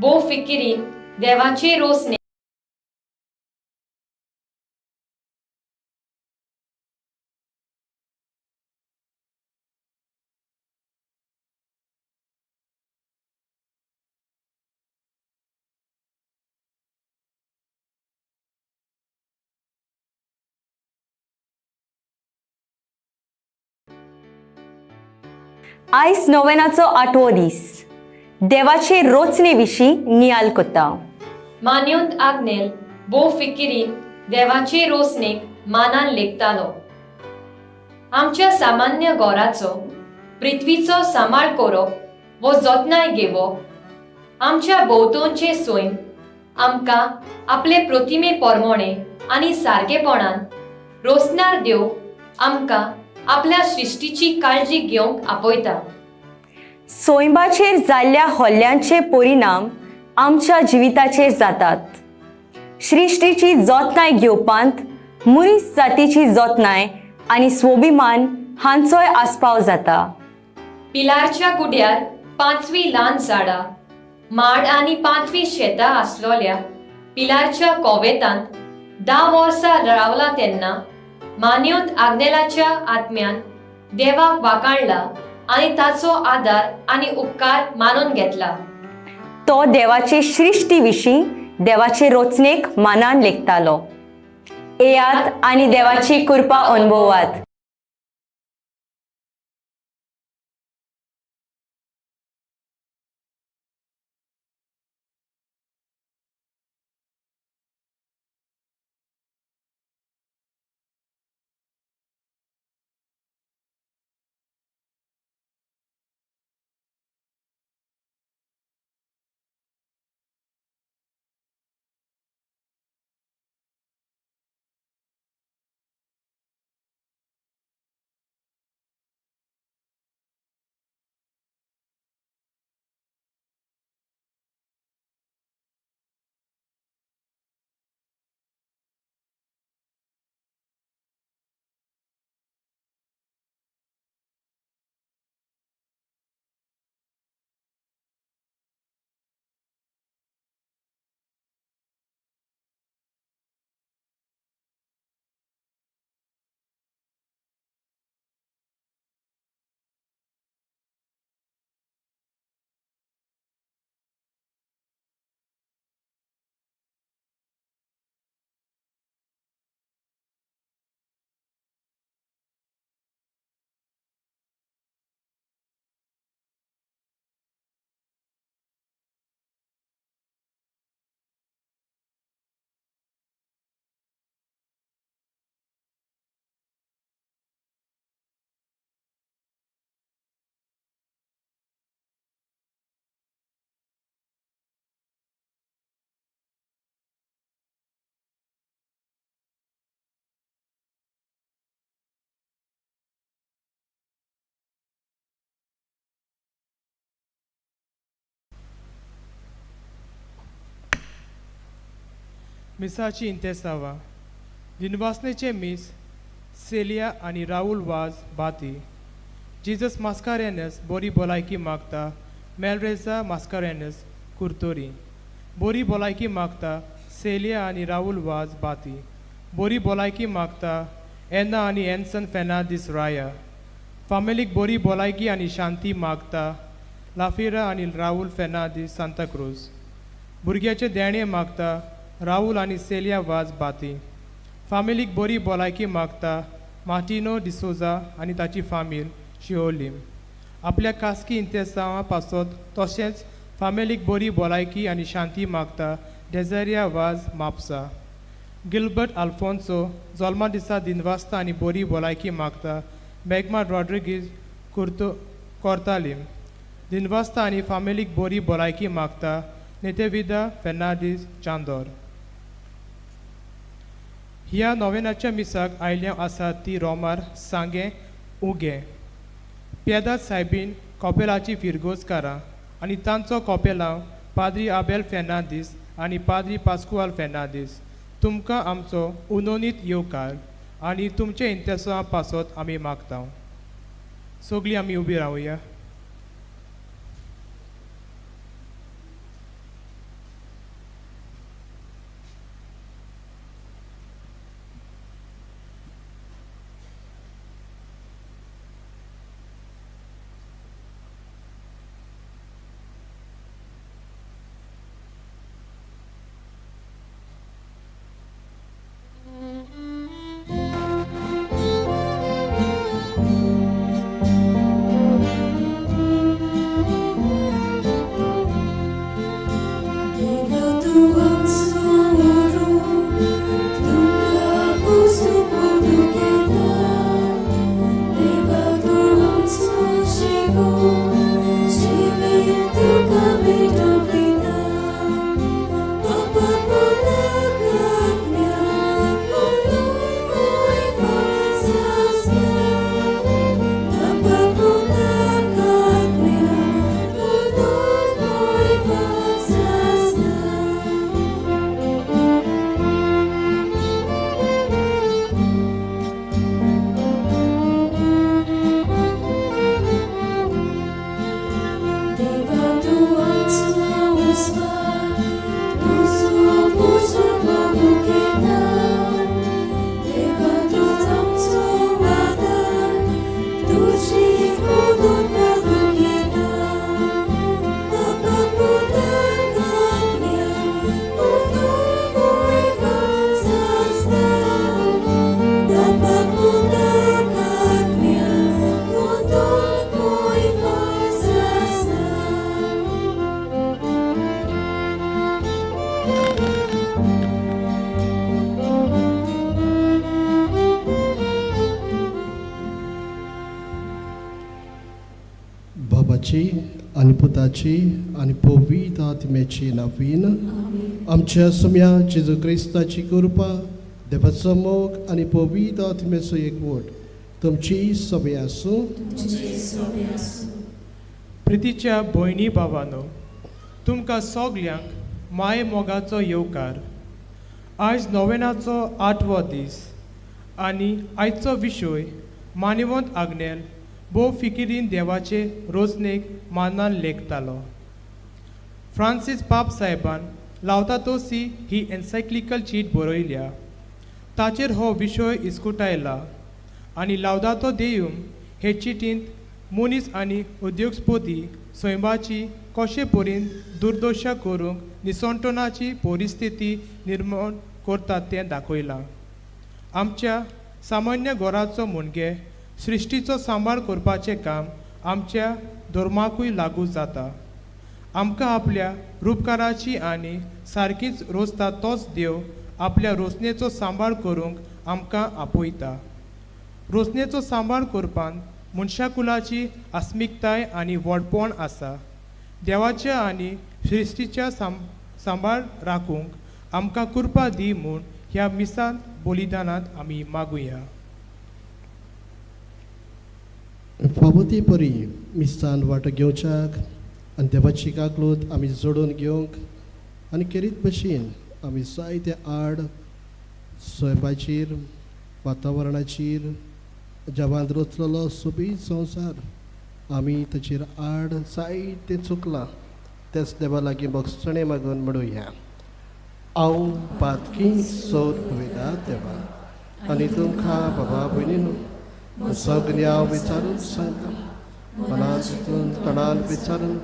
भोव फिकिरीन देवाचे रोसणे आयज नोवेनाचो आठवो दीस. देवाचे रोचणे विशीं नियाल कोता. मान्योंत आग्नेल भोव फिकिरीन देवाचे रोसणेक मानान लेखतालो. आमच्या सामान्य गोराचो पृथ्वीचो सांबाळ करप वो जतनाय घेवप आमच्या भोंवतणचें सैम आमकां आपले प्रतिमे परमोणे आनी सारकेपणान रोसणार देव आमकां आपल्या सृश्टीची काळजी घेवंक आपयता. सोयंबाचेर जाल्ल्या हल्ल्यांचे परिणाम आमच्या जिविताचेर जातात. सृश्टीची जतनाय घेवपांत मनीस जातीची जतनाय आनी स्वाभिमान हांचोय आस्पाव जाता. पिलारच्या गुड्यार पांचवी ल्हान झाडां, माड आनी पांचवी शेतां आसलोल्या पिलारच्या कोवेतांत 10 वर्सां रावला तेन्ना मान्योंत आग्नेलाच्या आत्म्यान देवाक वाकाणला आनी ताचो आदार आनी उपकार मानून घेतला. तो देवाचे सृश्टी विशीं देवाचे रोचणेक मानान लेखतालो. येयात आनी देवाची कृपा अनुभवात. मिसाची इंतेसावा. दिनवासनेचे मीस सेलिया आनी राहुल वाज बाती. जीजस मास्कारेनस बोरी भलायकी मागता. मेलरेजा मास्कारेनस कुर्तोरी बोरी भलायकी मागता. सेलिया आनी राहुल वाज बाती बोरी भलायकी मागता. एना आनी एन्सन फेर्नांदीस राया फामिलीक बोरी भलायकी आनी शांती मागता. लाफिरा आनी राहुल फेर्नांदीस सांताक्रूज भुरग्याचें देणें मागता. राहुल आनी सेलिया वाज बाती फामिलीक बरी भलायकी मागता. मार्टिनो डिसोजा आनी ताची फामील शिवोलीम आपल्या खासगी इंतेसांवा पासत तशेंच फामिलीक बरी भलायकी आनी शांती मागता. डेजरिया वाज म्हापसा. गिलबर्ट आल्फोन्सो जल्मा दिसा दिनवासता आनी बरी भलायकी मागता. मेगमा रॉड्रिगीज कुर्तो कोर्तालीम दिनवासता आनी फामिलीक बरी भलायकी मागता. नेतेविदा फेर्नांदीस चांदोर. ह्या नोवेनाच्या मिसाक आयिल्ल्या आसात ती रोमार सांगें उगें पेदाद सायबीन कॉपेलाची फिरगोजकारां आनी तांचो कॉपेलांव पाद्री आबेल फेर्नांदीस आनी पाद्री पास्कुआल फेर्नांदीस. तुमकां आमचो उनोनीत येवकार आनी तुमचे इंतेसां पासत आमी मागता. सगळीं आमी उबी रावया. आनी पुताची आनी पवित्र आत्म्याची नवीन आमच्या सुम्या जेजू क्रिस्ताची कृपा, देवाचो मोग आनी पवित्र आत्म्याचो एकवट तुमची सगळी आसूं. प्रितीच्या भयणी भावानो, तुमकां सगल्यांक माय मोगाचो येवकार. आयज नोवेनाचो आठवो दीस आनी आयचो विशय मानिवंत आग्नेल भोव फिकिरीन देवाचे रोजनेक मानान लेखतालो. फ्रांसीस पाप साहेबान लावतातोसी ही एन्सायक्लिकल चीट बरयल्या, ताचेर हो विशय इस्कुटायला आनी लावदातो देयुम हे चिटींत मनीस आनी उद्योगस्पती सैमाची कशे परीन दुर्दशा करूंक निसंटनाची परिस्थिती निर्माण करतात तें दाखयलां. आमच्या सामान्य घराचो मुणगे सृश्टीचो सांबाळ करपाचें काम आमच्या धर्माकूय लागू जाता. आमकां आपल्या रुपकाराची आनी सारकीच रोजता तोच देव आपल्या रोसणेचो सांबाळ करूंक आमकां आपयता. रोसणेचो सांबाळ करपांत मनशाकुलाची आस्मिकताय आनी व्हडपण आसा. देवाच्या आनी सृश्टीच्या सांबाळ राखूंक आमकां कृपा दी म्हूण ह्या मिसांत बलिदानांत आमी मागुया. फावो ती परी मिसान वांटो घेवच्याक आनी देवाची काकलूत आमी जोडून घेवंक आनी खेरीत भशेन आमी जायते आड सैमाचेर, वातावरणाचेर जगांत रचलेलो सोबीत संवसार आमी ताचेर आड जायतें चुकलां, तेच देवा लागीं भोगसणें मागून म्हणुया. हांव पातकी सोद उलयता देवा आनी तुमकां बाबा भयणीनू सगळें हांव विचारून सांगता, मनान चिंतून तणान विचारून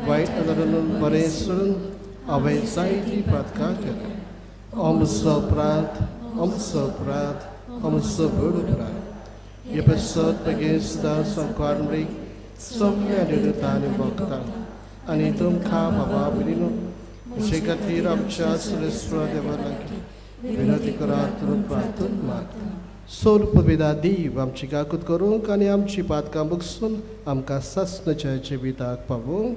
वायट नदरून बरें सोडून हांवें जायतीं पातकां केल्या. अमचो अपराध, अमचो अपराध, अमचो व्हड अपराध. हे पसत बगेन सुद्दां संवकार मरे सगळ्या निरुतांनी भोगता आनी तुमकां बाबा भयणीनू म्हजे खातीर आमच्या सुरेश्वर देवा लागीं विनंती करात प्रार्थना मागता. सोरपवेदा देव आमची काकूत करूंक आनी आमची पातकां बगसून आमकां सासणाच्या जिविताक पावोवंक.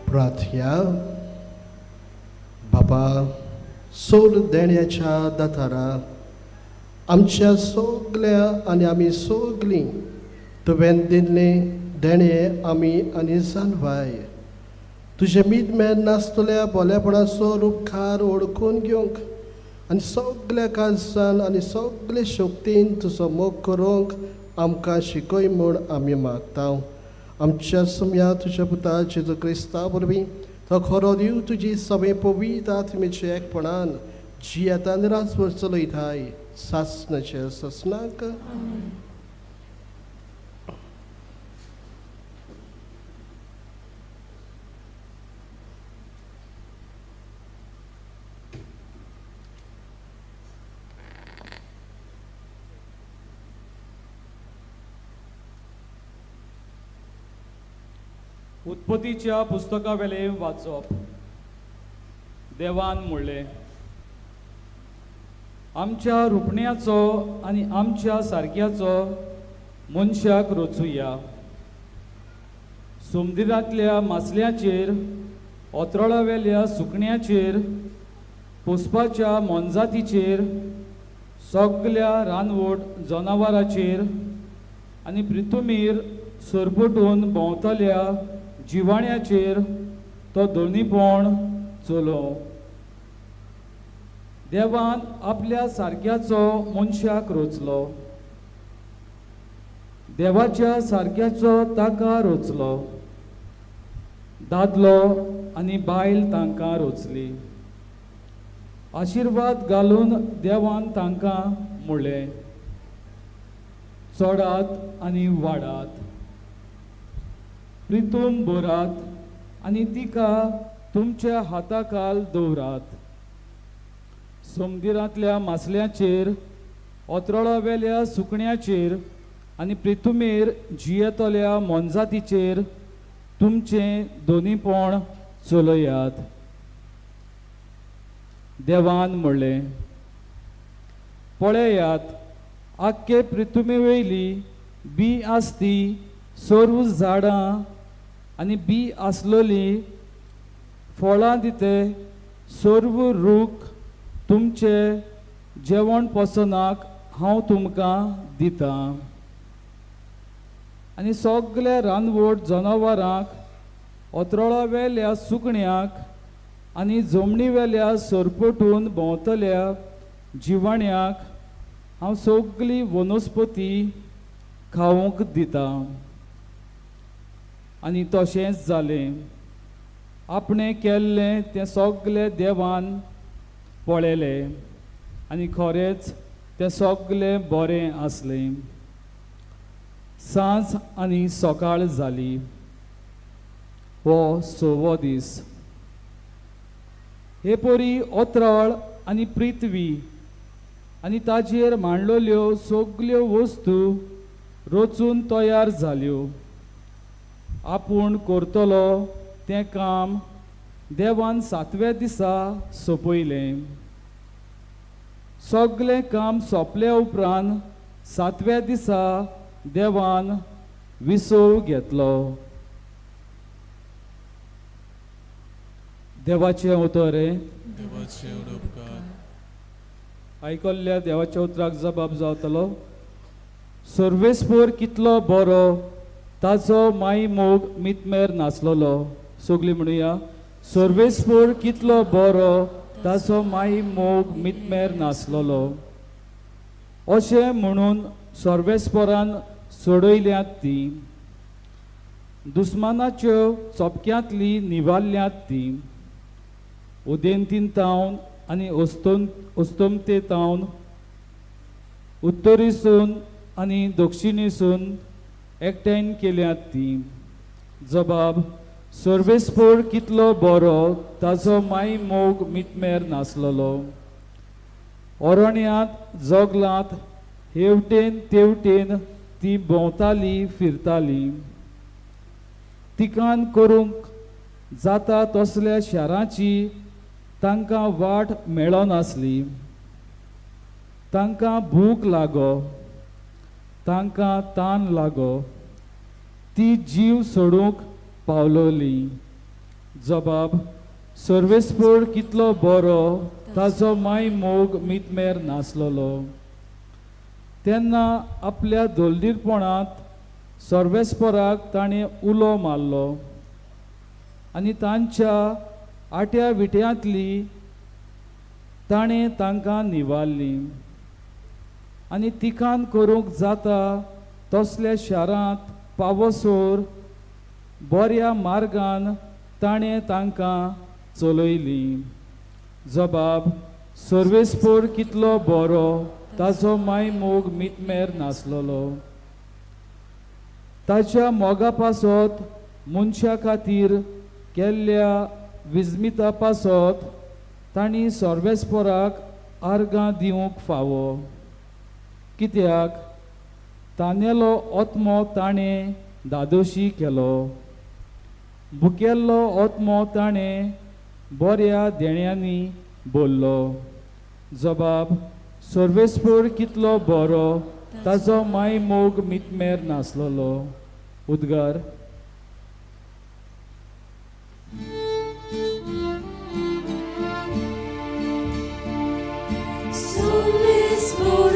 प्रार्थया. बाबा सोड देण्याच्या दातारा, आमच्या सगल्या आनी आमी सगलीं तुवें दिल्लें देणें आमी आनी जानवाय तुजें मीत नासतल्या बोलेपणाचो रुपकार ओळखून घेवंक आनी सगल्या काळजान आनी सगले शक्तीन तुजो मोग करूंक आमकां शिकय म्हूण आमी मागता. आमच्या सुम्या तुज्या पुता जेजू क्रिस्ता वरवीं, तो खरो दिव तुजी सगळे पवित्र आत्मेचे एकपणान जियेता आनी राजवट चलयताय सासणाचे सासणाक. उत्पत्तीच्या पुस्तकावेलें वाचप. देवान म्हणलें, आमच्या रुपण्याचो आनी आमच्या सारक्याचो मनशाक रचुया. सुमदिरांतल्या मासल्याचेर, ओतरळावेल्या सुकण्याचेर, पोसपाच्या मोनजातीचेर, सगल्या रानवट जनावराचेर आनी प्रितुमीर सरपटून भोंवतल्या जिवाण्याचेर तो दोनीपण चलोवं. देवान आपल्या सारक्याचो मनशाक रचलो. देवाच्या सारक्याचो ताका रोचलो. दादलो आनी बायल तांकां रोचली. आशिर्वाद घालून देवान तांकां म्हणलें, चडात आनी वाडात, प्रितूम भरात आनी तिका तुमच्या हाताखाल दवरात. समुद्रांतल्या मासल्याचेर, ओतरळावेल्या सुकण्याचेर आनी प्रितुमेर जियेतल्या मोनजातीचेर तुमचें दोनीपण चलयात. देवान म्हणलें, पळयात, आख्खे प्रितुमे वयली बी आसती सर्व झाडां आनी बी आसलोली फळां दिते सर्व रूख तुमचे जेवण पसनाक हांव तुमकां दितां. आनी सगल्या रानवट जनावरांक, ओतरळावेल्या सुकण्यांक आनी जमनीवेल्या सरपटून भोंवतल्या जिवाण्यांक हांव सगली वनस्पती खावंक दितां. आनी तशेंच जालें. आपणें केल्लें तें सगलें देवान पळयलें आनी खरेंच तें सगलें बरें आसलें. सांज आनी सकाळ जाली. हो सवो दीस. हे परी ओतराळ आनी पृथ्वी आनी ताजेर मांडलेल्यो सगल्यो वस्तू रचून तयार जाल्यो. आपूण करतलो तें काम देवान सातव्या दिसा सोंपयलें. सगलें काम सोंपल्या उपरांत सातव्या दिसा देवान विसव घेतलो. देवाचें उतर हें. देवाचे उपकार. आयकल्ल्या देवाच्या उतराक जबाब जावतलो. सर्वेस्पोर कितलो बरो, ताचो माई मोग मितमेर नासलोलो. सगळीं म्हणुया, सर्वेस्पोर कितलो बरो, ताचो माई मोग मितमेर नासलोलो. अशें म्हणून सर्वेस्पोरान सोडयल्यात ती, दुस्मानाच्यो चोपक्यांतली निवारल्यात ती. उदेंतीन तावन आनी अस्तंते तावन, उत्तरीसून आनी दक्षिणेसून एकठांय केल्यात ती. जबाब, सर्वेस्पोर कितलो बरो, ताचो माई मोग मितमेर नासलोलो. अरण्यांत जगलांत हेवटेन तेवटेन ती भोंवताली फिरताली. तिकान करूंक जाता तसल्या शाराची तांकां वाट मेळनासली. तांकां भूक लागो, तांकां तान लागो, ती जीव सोडूंक पावलोली. जबाब, सर्वेस्पोर कितलो बरो, ताचो माय मोग मितमेर नासलोलो. तेन्ना आपल्या दोलदीरपणांत सर्वेस्पोराक ताणें उलो मारलो आनी तांच्या आट्या विट्यांतली ताणें तांकां निवारली. आनी तिकान करूंक जाता तसल्या शारांत पावसोर बऱ्या मार्गान ताणें तांकां चलयली. जबाब, सर्वेस्पोर कितलो बरो, ताचो माय मोग मितमेर नासलोलो. ताच्या मोगा पासत मनशा खातीर केल्ल्या विजमिता पासत तांणी सर्वेस्पोराक आर्गां दिवंक फावो. कित्याक तानेलो आत्मो ताणें दादोशी केलो, भुकेल्लो आत्मो ताणें बऱ्या देण्यांनी बोल्लो. जबाब, सर्वेस्पोर कितलो बरो, ताचो माय मोग मितमेर नासलोलो. उद्गार. Solves por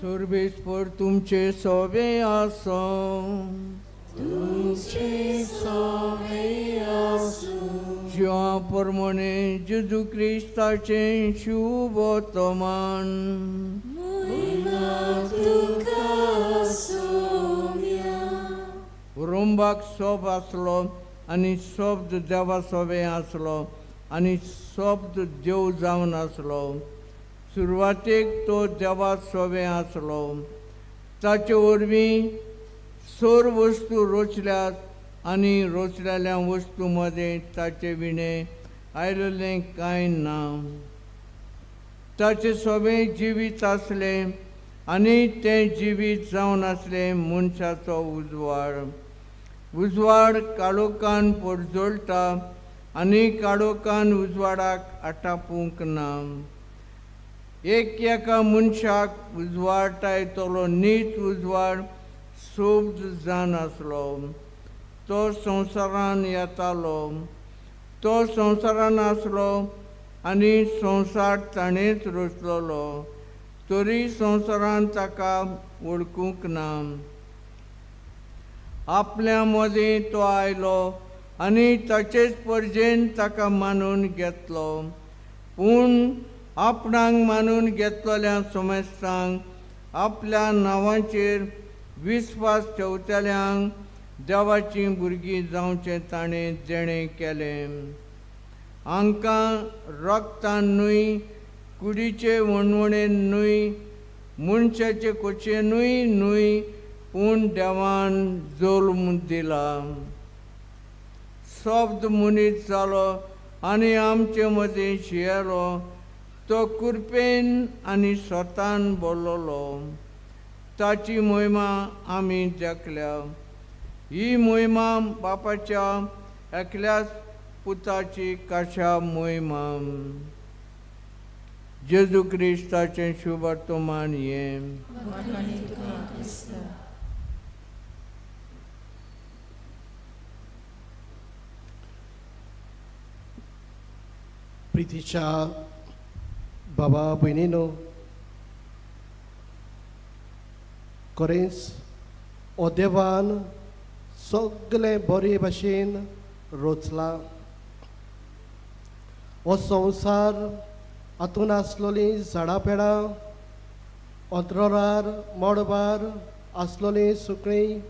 सर्वेस्पर तुमचे सोबे आसो. जिवा प्रमाणे जेजू क्रिस्ताचें शुभ वर्तमान. रोंबाक सोब आसलो आनी शब्द देवा सोबे आसलो आनी शब्द देव जावन आसलो. सुरवातेक तो देवा सोबे आसलो. ताचे वरवीं सोर वस्तू रोचल्यात आनी रोचलेल्या वस्तू मदें ताचे विणें आयलेलें कांय ना. ताचे सोबें जिवीत आसलें आनी तें जिवीत जावन आसलें मनशाचो उजवाड. उजवाड काळोखान परजळटा आनी काळोखान उजवाडाक आटापूंक ना. एक एका मनशाक उजवाडटायतलो नीत उजवाड सोब्द जावन आसलो. तो संवसारान येतालो. तो संवसारान आसलो आनी संवसार ताणेंच रचलोलो, तरी संवसारान ताका वळखूंक ना. आपल्या मदीं तो आयलो आनी ताचेच परजेन ताका मानून घेतलो. पूण आपणाक मानून घेतलेल्या समेस्तांक आपल्या नांवाचेर विस्वास ठेवतल्यांक देवाचीं भुरगीं जावचें ताणें देणें केलें. हांकां रगतान न्हय, कुडीचे वणवणेन न्हय, मनशाचे कोचेनूय न्हय, पूण देवान जल्म दिला. शब्द मनीस जालो आनी आमचे मदीं शियेलो. तो कृपेन आनी स्वतान बोल्लोलो. ताची मोहिमा आमी देखल्या. ही मोहिमा बापाच्या एकल्याच पुताची काशा मोहिमा. जेजू क्रिस्ताचें शुभ वर्तमान हें. प्रितीच्या बाबा भयणीनो, खरेंच हो देवान सगळें बरे भाशेन रोचला. हो संवसार हातून आसलोलीं झाडां पेडां, अंतरार मळबार आसलोलीं सुकणीं,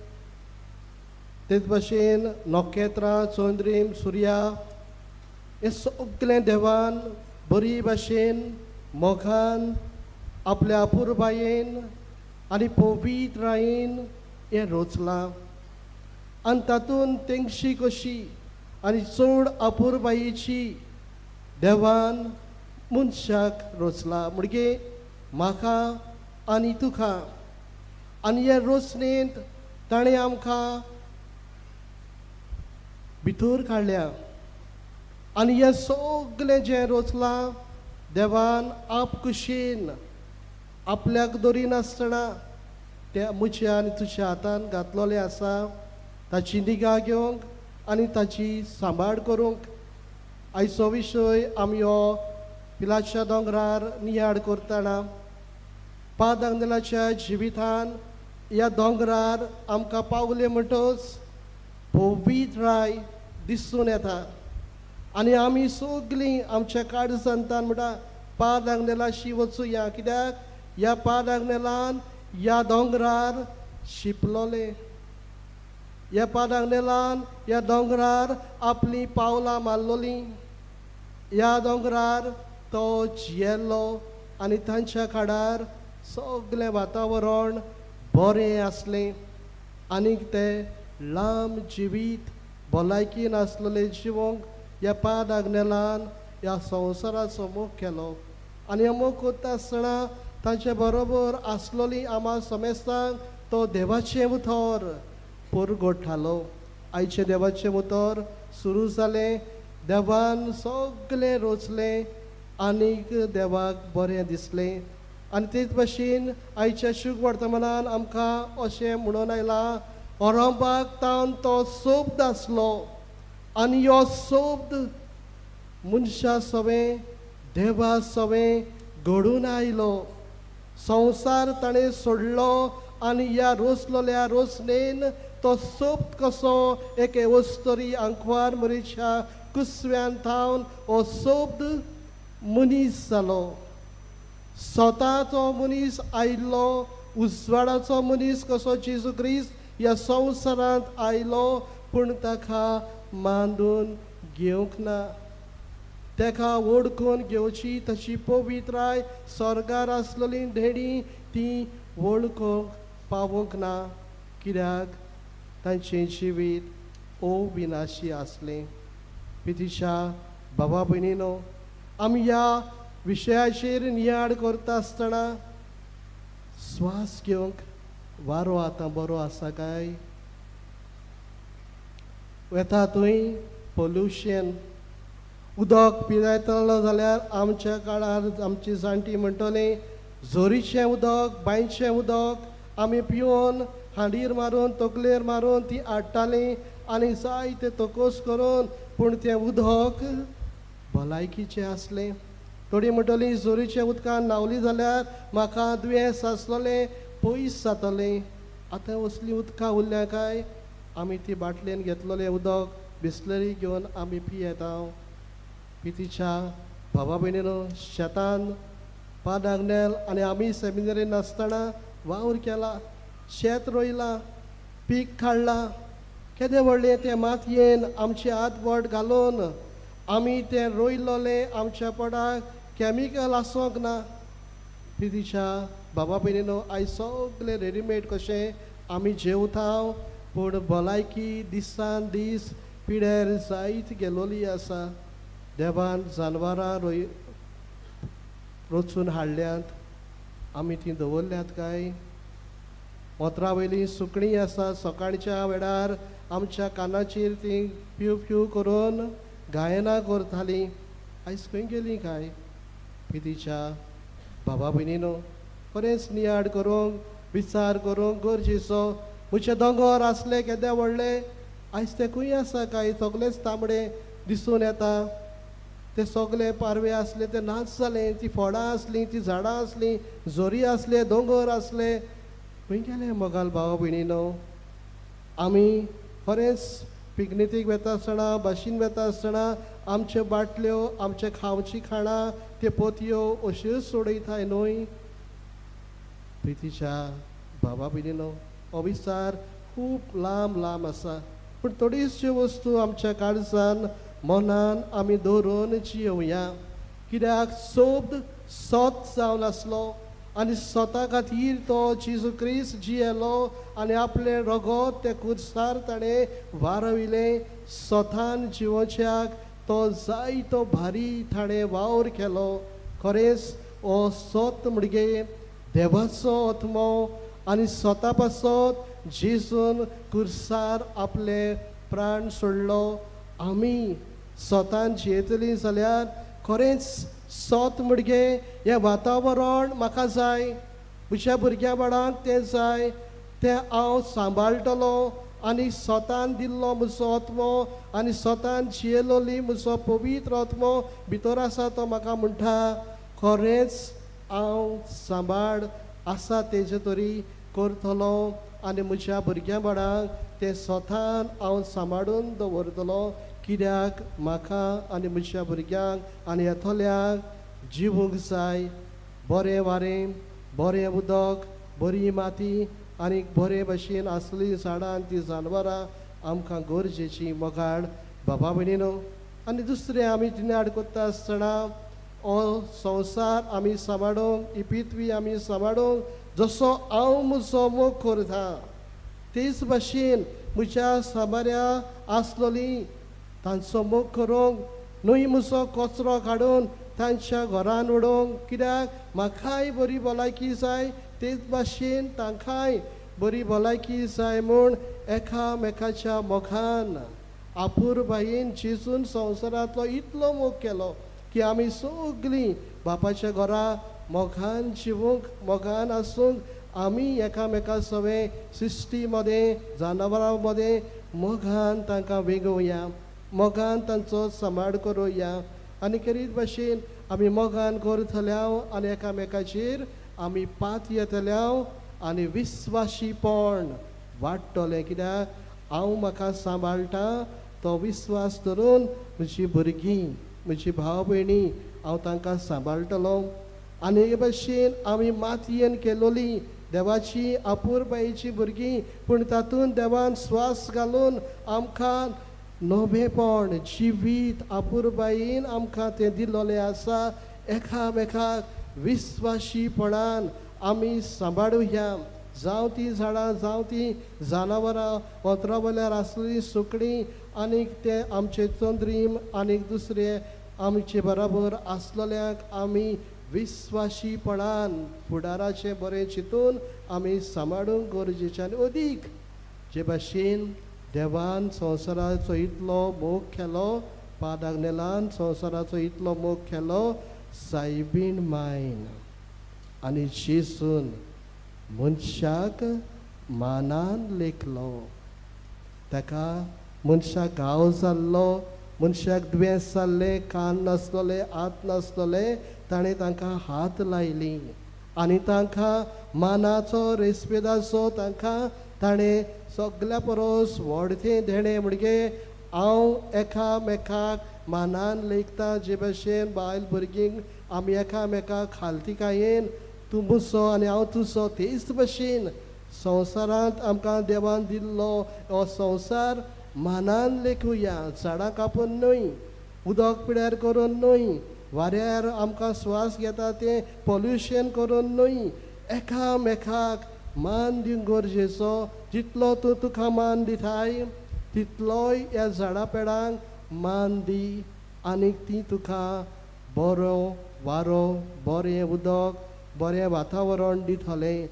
तेच भाशेन नखेत्रां, चंद्रीम, सुर्या, हें सगळें देवान बरी भाशेन मोगान आपल्या अपुरबायेन आनी पवित्रायेन हें रोचलां. आनी तातूंत तेंगशी कशी आनी चड अपुरबायेची देवान मनशाक रोचला, म्हणगे म्हाका आनी तुका. आनी हे रोचणेंत ताणें आमकां भितर काडल्या. आनी हें सगळें जें रोचलां देवान आपकुशीन आपल्याक दरिनासतना त्या म्हज्या आनी तुज्या हातान घातलोलें आसा, ताची निगा घेवंक आनी ताची सांबाळ करूंक. आयचो विशय आमी हो पिलाच्या दोंगरार नियाळ करतना पाद आंगलाच्या जिवितान ह्या दोंगरार आमकां पावले म्हणटच पवित्राय दिसून येता. आनी आमी सगळीं आमच्या काळजांतान म्हणटा पाद आंगनेलाशी वचुया, कित्याक ह्या पाद आंगनेलान ह्या दोंगरार शिंपलोले, ह्या पाद आंगनेलान ह्या दोंगरार आपलीं पावलां मारलोलीं, ह्या दोंगरार तो जियेल्लो आनी तांच्या काडार सगळें वातावरण बरें आसलें. आनीक ते लांब जिवीत भलायकी नासलेले जिवंक ह्या पाद आग्नेलान ह्या संवसाराचो मोग केलो आनी हो मोग करता आसतना तांचे बरोबर आसलोली आमा समेस्तांक तो देवाचें उतर परगट आयचें देवाचें उतर सुरू जालें. देवान सगळें रोचलें आनीक देवाक बरें दिसलें. आनी तेच भशेन आयच्या शुभ वर्तमानान आमकां अशें म्हणून आयलां, ओरंबाक तावन तो शब्द आसलो आनी हो शब्द मनशा सवें देवा सवें घडून आयलो. संवसार ताणें सोडलो आनी ह्या रोसलोल्या रोसणेन तो शब्द कसो एके वस्तरी आंकवार मरीच्या कुसव्यान थावन हो शब्द मनीस जालो. स्वताचो मनीस आयलो, उजवाडाचो मनीस कसो जेजू क्रिस्त ह्या संवसारांत आयलो, पूण ताका मांदून घेवंक ना. ताका वळखून घेवची तशी पवित्राय स्वर्गार आसलेली धेडी ती वळखूंक पावूंक ना, कित्याक तांचें जिवीत अविनाशी आसलें. पितिशा बाबा भयणीनो, आमी ह्या विशयाचेर नियाळ करता आसतना स्वास घेवंक वारो आतां बरो आसा काय? वेता थंय पोल्युशन, उदक पियेतलो जाल्यार आमच्या काळार आमची जाणटी म्हणटली जोरीचें उदक, बांयचें उदक आमी पिवन हांडीर मारून तकलेर मारून ती हाडटालीं आनी जायते तकोस करून, पूण तें उदक भलायकीचें आसलें. थोडीं म्हणटलीं जोरीच्या उदकान न्हांवली जाल्यार म्हाका दुयेंस आसलोलें पयस जातलें. आतां असलीं उदकां उरल्या काय? आमी ती बाटलेन घेतलेलें उदक बिसलरी घेवन आमी पियेता. पितीच्या भावा भयणीनो, शेतान पाद आग्नेल आनी आमी सेमिनरीन आसतना वावर केला, शेत रोयलां, पीक काडलां. केदें व्हडलें तें मातयेन आमचे हात बोट घालून आमी तें रोयलोलें. आमच्या पोटाक कॅमिकल आसूंक ना. पितीच्या बाबा भयणीनो, आयज सगळें रेडीमेड कशें आमी जेवता, पूण भलायकी दिसान दीस पिड्यार जायत गेलोली आसा. देवान जानवरां रोचून हाडल्यांत, आमी तीं दवरल्यांत काय? मोत्रा वयलीं सुकणीं आसा, सकाळच्या वेळार आमच्या कानाचेर तीं प्यू प्यू करून गायनां करतालीं. आयज खंय गेलीं काय? पितीच्या बाबा भयणीनो, खरेंच नियाळ करूंक विचार करूंक गरजेचो. म्हजे दोंगर आसले केदे व्हडले, आयज ते खंय आसा काय? सगलेच तांबडे दिसून येता. ते सगले पारवे आसले ते नाच जाले, ती फळां आसलीं, ती झाडां आसलीं, झरी आसले, दोंगर आसले, खंय गेले मोगाल भाव भयणीनो? आमी खरेंच पिकनिकेक वेता आसतना, बशीन वेता आसतना आमच्यो बाटल्यो, आमचे खावची खाणां, त्यो पोतयो अश्योच सोडयताय न्हय? प्रितीच्या बाबा भयणीनो, हो विचार खूब लांब लांब आसा, पूण थोड्योश्यो वस्तू आमच्या काळजान मनान आमी दवरून जियोवया. कित्याक सोद सत जावन आसलो आनी स्वता खातीर तो जेजू क्रिस्त जियेलो आनी आपलें रगत ते कुर्सार ताणें वारयलें. स्वतान जिवोच्याक तो जायतो भारी ताणें वावर केलो. खरेंच हो सत म्हणगे देवाचो आत्मो आनी स्वता पासत जेजून कुर्सार आपले प्राण सोडलो. आमी स्वतान जियेतलीं जाल्यार खरेंच सत म्हणगे हें वातावरण म्हाका जाय, म्हज्या भुरग्या बाळांक तें जाय, तें हांव सांबाळटलो आनी स्वतान दिल्लो म्हजो आत्मो आनी स्वतान जियेलोली म्हजो पवित्र आत्मो भितर आसा तो म्हाका म्हणटा खरेंच हांव सांबाळ आसा तेजे तरी करतलो आनी म्हज्या भुरग्यां बाळांक तें स्वतान हांव सांबाळून दवरतलो. कित्याक म्हाका आनी म्हज्या भुरग्यांक आनी येतल्यांक जिवूंक जाय बरें वारें, बरें उदक, बरी माती आनी बरे भशेन आसलीं झाडां आनी तीं जानवरां आमकां गरजेचीं मोगाळ बाबा भयणीनो. आनी दुसरें आमी जिनाड करता आसतना हो संवसार आमी सांबाळूंक, ही पृथ्वी आमी सांबाळूंक, जसो हांव म्हजो मोग करता तेच भाशेन म्हज्या साबाऱ्या आसलोली तांचो मोग करूंक न्हय, म्हजो कचरो काडून तांच्या घरान उडोवंक, कित्याक म्हाकाय बरी भलायकी जाय, तेच भाशेन तांकांय बरी भलायकी जाय म्हूण एकामेकाच्या मोगान आपुरबायेन जेजून संवसारांतलो इतलो मोग केलो की आमी सगळीं बापाच्या घरा मोगान जिवूंक, मोगान आसूंक, आमी एकामेका सवें सृश्टी मदें जनावरां मदें मोगान तांकां वेगोवया, मोगान तांचो सांबाळ करुया. आनी करीत भाशेन आमी मोगान करतल्या आनी एकामेकाचेर आमी पात येतल्या आनी विस्वाशीपण वाडटलें, कित्याक हांव म्हाका सांबाळटा तो विस्वास धरून म्हजी भुरगीं, म्हजी भाव भयणी हांव तांकां सांबाळटलो. आनी हे भाशेन आमी मातयेन केलोली देवाची आपुरबायेची भुरगीं, पूण तातूंत देवान स्वास घालून आमकां नवेपण जिवीत आपुरबायेन आमकां तें दिल्लें आसा. एकामेकाक विस्वाशीपणान आमी सांबाळुया, जावं तीं झाडां, जावं तीं जनावरां, वतरा वयल्यार आसलीं सुकणीं आनीक ते आमचे चंद्रीम आनीक दुसरे आमचे बराबर आसलेल्यांक आमी विस्वाशीपणान फुडाराचें बरें चिंतून आमी सांबाळूंक गरजेचें. आनी अदीक जे भाशेन देवान संवसाराचो इतलो मोग केलो, पादाग्नेलान संवसाराचो इतलो मोग केलो, सायबीण मायन आनी जेजून मनशाक मानान लेखलो. ताका मनशाक घाव जाल्लो, मनशाक दुयेंस जाल्लें, कान नासलोले, हात नासलोले, ताणें तांकां हात लायली आनी तांकां मानाचो रेस्पेदाचो तांकां ताणें सगल्या परस व्हडतें देणें. म्हणजे हांव एकामेकाक मानान लेखता, जे भाशेन बायल भुरगींक आमी एकामेकाक खालतिकायेन तूं मुसो आनी हांव तुजो, तेच भाशेन संवसारांत आमकां देवान दिल्लो हो संवसार मानान लेखुया. झाडां कापून न्हय, उदक पिड्यार करून न्हय, वाऱ्यार आमकां स्वास घेता तें पोल्युशन करून न्हय, एकामेकाक मान दिवंक गरजेचो. जितलो तूं तुका मान दिताय तितलोय ह्या झाडां पेडांक मान दी आनीक ती तुका बरो वारो, बरें उदक, बरें वातावरण दितलें.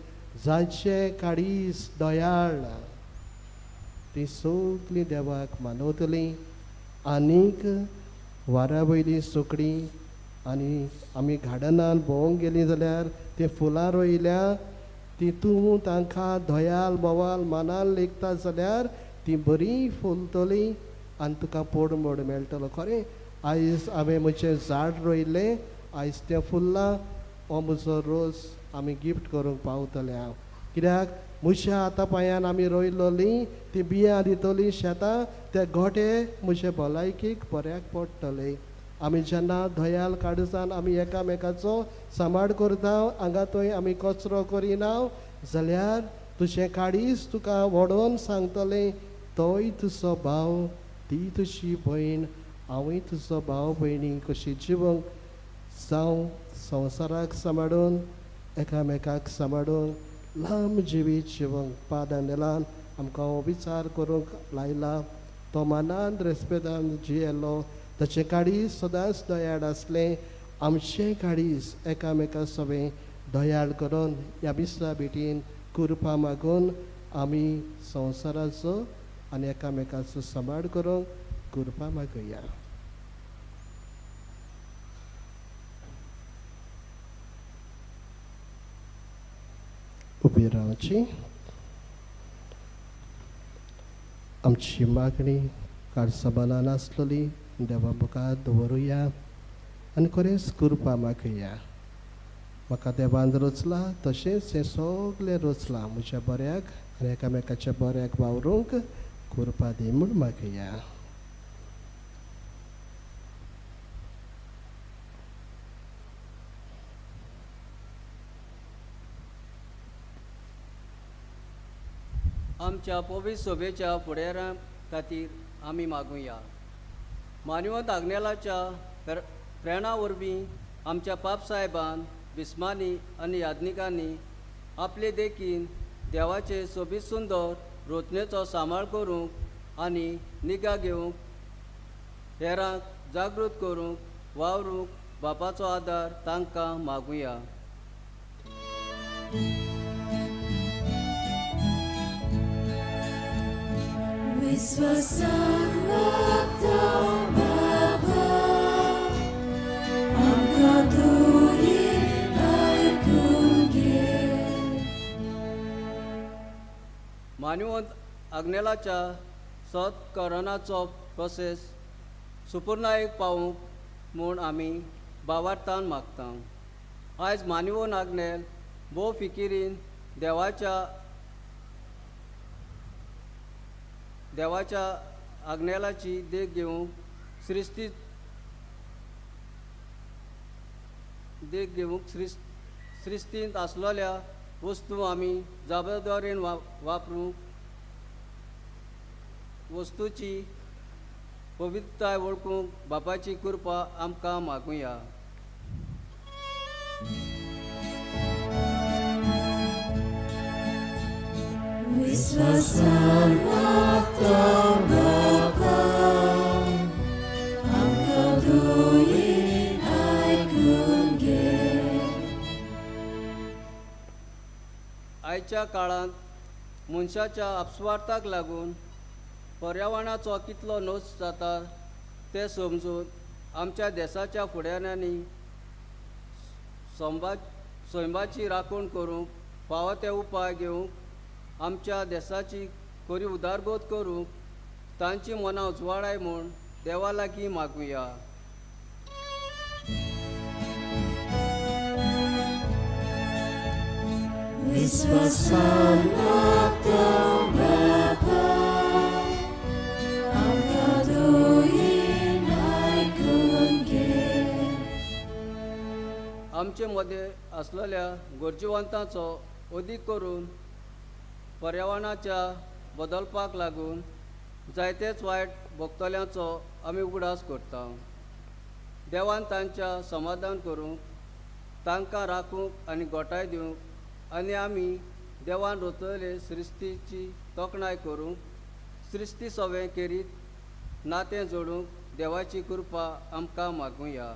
जांचें काळीज दयाळ ती सगळीं देवाक मानवतलीं. आनीक वाऱ्या वयलीं सुकणीं आनी आमी गार्डनान भोंवंक गेलीं जाल्यार तीं फुलां रोयल्या ती तूं तांकां दयाल बोवाल मानान लेखता जाल्यार ती बरीं फुलतलीं आनी तुका पोड मोड मेळटलो. खरें आयज हांवें म्हजें झाड रोयलें, आयज तें फुल्लां, हो म्हजो रोस आमी गिफ्ट करूंक पावतले हांव, कित्याक म्हज्या हाता पांयान आमी रोयलोलीं ती बियां दितलीं शेतां, ते गोटे म्हजे भलायकेक बऱ्याक पडटले. आमी जेन्ना दयाल काळजान आमी एकामेकाचो सांबाळ करता, हांगा थंय आमी कचरो करिना जाल्यार तुजें काळीज तुका व्हडोवन सांगतलें, तोय तुजो भाव, ती तुजी भयण, हांवूय तुजो भाव भयणी कशी जिवंक जावं. संवसाराक सांबाळून एकामेकाक सांबाळून लांब जिवीत जिवंक पादानेलान आमकां हो विचार करूंक लायला. तो मानान रेस्पेदान जियेलो, ताचें काळीज सदांच दयाळ आसलें. आमचें काळीज एकामेका सवें दयाळ करून ह्या मिसरा भेटीन कृपा मागून आमी संवसाराचो आनी एकामेकाचो सांबाळ करूंक कृपा मागुया. उबी रावची. आमची मागणी काळसाबानान आसलेली देवा मुखार दवरुया आनी खरेंच कृपा मागया. म्हाका देवान रचला तशेंच हें सगळें रचलां म्हज्या बऱ्याक आनी एकामेकाच्या बऱ्याक वावरूंक कृपा दी म्हूण मागया. आमच्या पवित्र सभेच्या फुडाऱ्यां खातीर आमी मागुया. मानवंत आग्नेलाच्या प्रेरणा वरवीं आमच्या पापसाहेबान बिस्मानी आनी याज्ञिकांनी आपले देखीन देवाचे सोबीत सुंदर रोचनेचो सांबाळ करूंक आनी निगा घेवंक हेरांक जागृत करूंक वावरूंक बापाचो आदार तांकां मागुया. विश्वासान मागता बाबा आमकां दुरीन आयकून घे. मानवंत आग्नेलाच्या सत्करणाचो प्रोसेस सुपुर्नायक पावूंक म्हूण आमी बावार्थान मागता. आयज मानवोन आग्नेल भोव फिकिरीन देवाच्या आग्नेलाची देख घेवंक सृश्टी देख घेवंक सृश्टींत आसलेल्या वस्तू आमी जबाबदारेन वापरूंक वस्तूची पवित्रताय वळखूंक बापाची कृपा आमकां मागुया. विश्वासान मागता बाबा आमकां दुरीन आयकून घे. आयच्या काळांत मनशाच्या अपस्वार्थाक लागून पर्यावरणाचो कितलो नोस जाता तें समजून आमच्या देसाच्या फुडाऱ्यांनी सैमाची राखण करूंक फावो ते उपाय घेवंक आमच्या देसाची खरी उदरगत करूंक तांची मनां उजवाडाय म्हूण देवा लागीं मागुया. विश्वासान मागता बाबा आमकां दुरीन आयकून घे. आमचे मदें आसलेल्या गरजेवंतांचो अदीक करून पर्यावरणाच्या बदलपाक लागून जायतेच वायट भोगतल्यांचो आमी उगडास करता. देवान तांच्या समाधान करूंक तांकां राखूंक आनी गोठाय दिवंक आनी आमी देवान रचयले सृश्टीची तोखणाय करूंक सृश्टी सवें केरीत नातें जोडूंक देवाची कृपा आमकां मागुया.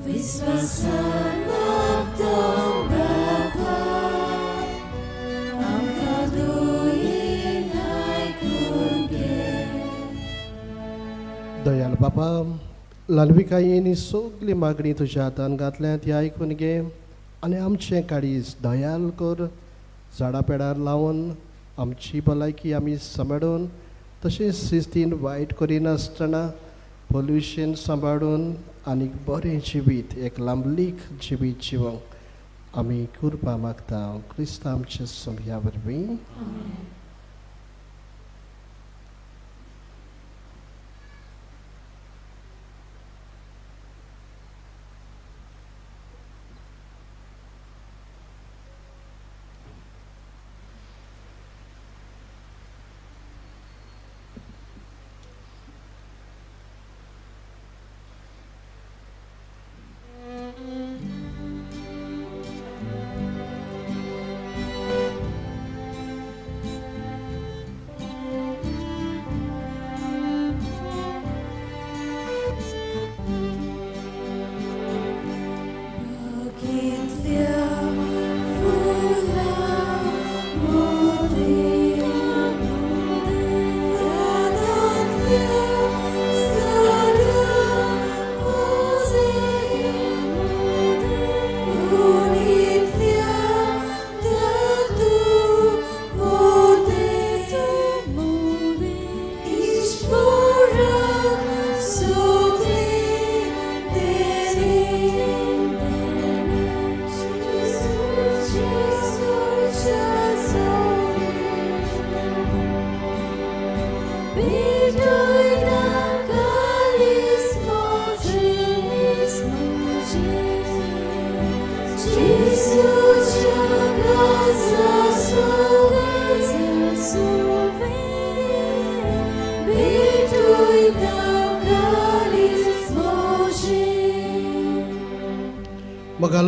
विश्वासान मागता बाबा आमकां दुरीन आयकून घे. दयाल बाबा ल्हानविकायेन सगली मागणी तुज्या हातान घातल्या ती आयकून घे आनी आमचें काळीज दयाल कर. झाडां पेडार लावन आमची भलायकी आमी सांबाळून तशेंच शिस्तीन वायट करिनासतना पोल्युशन सांबाळून आनी बरें जिवीत एक लांबलीक जिवीत जिवंक आमी कृपा मागता क्रिस्तांव आमच्या सोमया वरवीं.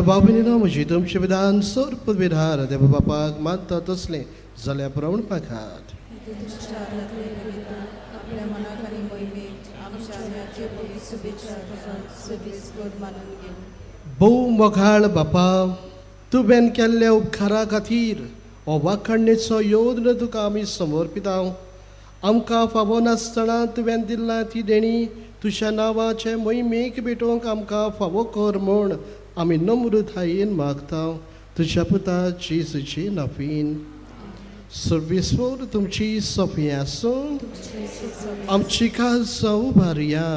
मोगाल भाव भयणीनो म्हजी तुमचें विधान सोर्प विधान देव बापाक मानता तसलें जाल्यार प्रवण पाखात. आपल्या मनाक आनी मोहिमेक आमच्या आत्म्याचे पवित्र शुभेच्छा तुका सर्वीस मानून घेवं. भोव मोगाळ बापा, तुवें केल्ल्या उपकारा खातीर हो वाखाणणेचो योद्न तुका आमी समर्पिता. आमकां फावो नासतना तुवें दिल्ला ती देणी तुज्या नांवाचे मोहिमेक भेटोवंक आमकां फावो कर म्हूण आमी नम्रतायेन मागता तुज्या पुता जेजूचे नाफीन. सर्वेस्वर तुमची सोंपी आसूं. आमची काज उबारया.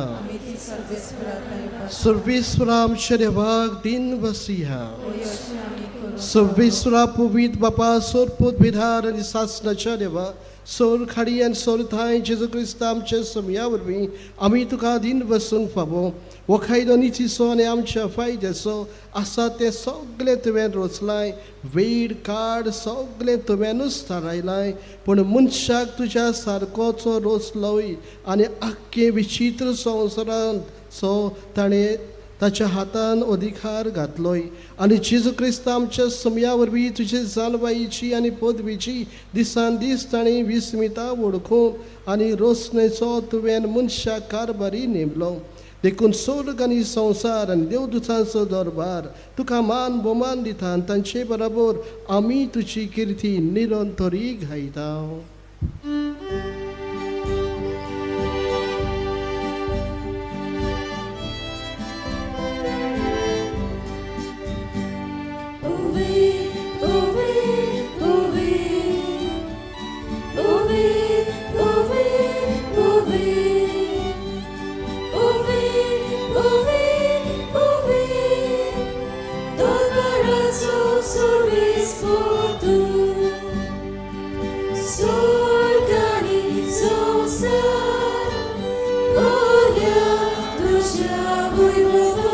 सर्वेस्वरा आमच्या देवाक दिन बसया. सर्वेस्वरा पवित्र बापा, सोरपूत विधार आनी सासणाच्या देवा, सोर खाडी आनी सोर थांय जेजू क्रिस्त आमच्या समया वरवीं आमी तुका दिन बसूंक फावो. हो कायदो नितीचो आनी आमच्या फायद्याचो आसा तें सगळें तुवें रोचलाय. वेळ काड सगळें तुवेंनूच थारायलाय, पूण मनशाक तुज्या सारकोचो रोचलोय आनी आख्खे विचित्र संवसारांत सो ताणें ताच्या हातान अधिकार घातलोय. आनी जेजू क्रिस्त आमच्या समया वरवीं तुजे जाणवायेची आनी पदवीची दिसान दीस ताणें विस्मिता वळखून आनी रोसणेचो तुवें मनशाक कारभारी नेमलो. देखून स्वर्ग आनी संवसार आनी देवदुतांचो दरबार तुका मान भोवमान दिता आनी तांचे बराबर आमी तुजी किर्ती निरंतरी गायता. Ove, ove, ove, ove, ove, ove, ove, ove, ove, दरबाराचो Sarves पोतू, स्वर्ग आनी संवसार भरल्या तुज्या वैभवान.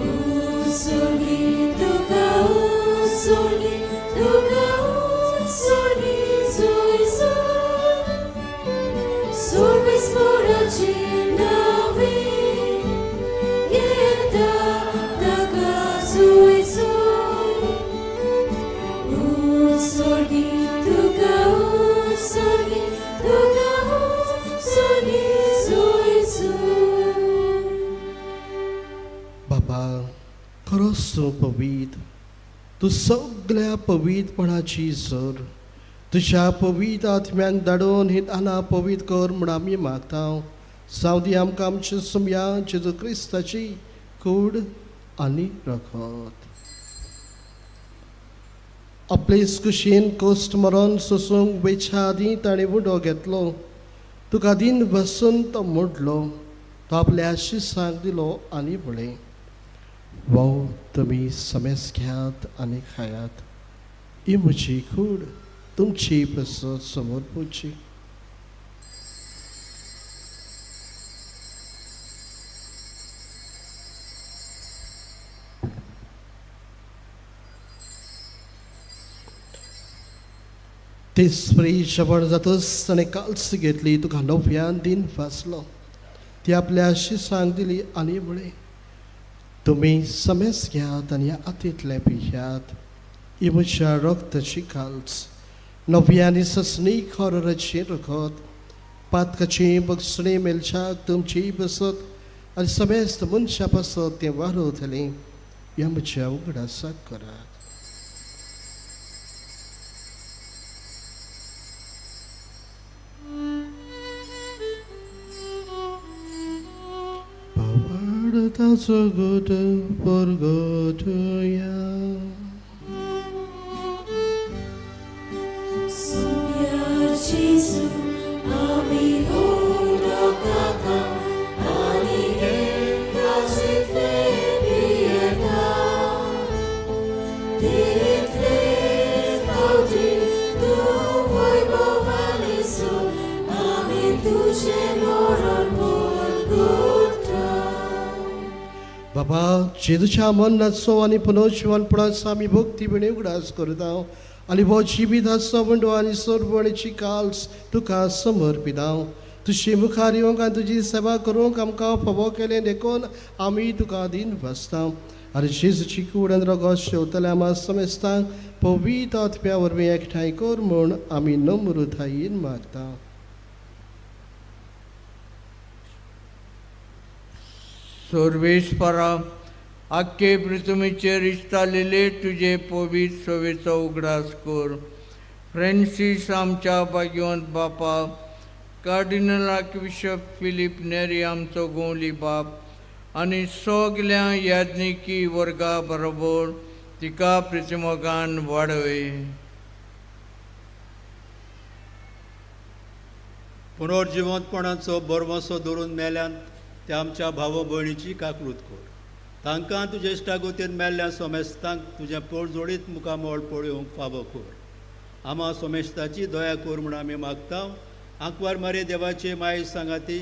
उत्सर्गी तुका, उत्सर्गी तुका, उत्सर्गी जुयजू, सर्वेस्पराचे नावे येता ताका जुयजू. उत्सर्गी तुका, उत्सर्गी तुका, उत्सर्गी जुयजू. बाबा, खरोच तूं पवीत, तूं सगळ्या पवित्रपणाची जर. तुज्या पवित्र आत्म्यांक धाडून ही दानां पवित्र कर म्हूण आमी मागता. जावं दी आमकां आमच्या समया जेजू क्रिस्ताची कूड आनी रगत. आपलेच कुशीन कोश्ट मरण सोसूंक वयच्या आदीं ताणें उडो घेतलो. तुका दिन बसून तो मोडलो. तो आपल्या शिसांक दिलो आनी म्हळें, वो तुमी समेस घेयात आनी खायात. ही म्हजी कूड तुमची पसत समर्पूची. तेच जेवण जातच ताणें काल्स घेतली. तुका नव्यान दिन फासलो. ती आपल्या शिसांक दिली आनी म्हळें, तुमी समेस घेयात आनी हातींतलें पियात. ही म्हज्या रक्ताची काल्स, नव्या आनी ससणी खरराची रगत. पातकाची बगसणी मेलच्याक तुमची बसत आनी समेस्त मनशा पासत तें वारवतलें. ह्या म्हज्या उगडासाक करात. पावाडताचो गोट परगटया. सुम्या जेजू आमी उदो खाता आनी हे काळजींतले पियेता. तितलेच फावटी तूं वैभवान येसो आमी तुजें मरण परगटा. बाबा, जेजूच्या मरणाचो आनी पुनर्जिवनपणाचो आमी भक्ती विणे उगडास करता आनी हो जिवीत आसा म्हणटो आनी सर्वणीची काल्स तुका समर्पिता. तुजी मुखार येवंक आनी तुजी सेवा करूंक आमकां फावो केलें देखून आमी तुका दीन बसता. आनी जेजूची कूड आनी रगत शेवतल्या आमा समेस्तांक पवित्र आत्म्या वरवीं एकठांय कर म्हूण आमी नम्रतायेन मागता. सर्वेस्परा आख्खे पृथ्वीचेर इस्तालेले तुजे पवित्र सवेचो उगडास कर. फ्रेंसीस आमच्या भाग्यवंत बापा, कार्डिनल आर्कबिशप फिलीप नेरी आमचो गोवली बाप आनी सगल्या याज्ञिकी वर्गा बरोबर तिका प्रितिमोगान वाडय. पुनर्जिवंतपणाचो बरवसो धरून मेल्यान त्या आमच्या भाव भयणीची काकळूत कर. तांकां तुजे इश्टागोतीन मेल्ल्या सोमेस्तांक तुजें पोळजोडीत मुखामळ पळोवंक फावो कर. आमा सोमेस्ताची दया कर म्हूण आमी मागता. आंकवार मारे देवाचे माय सांगाती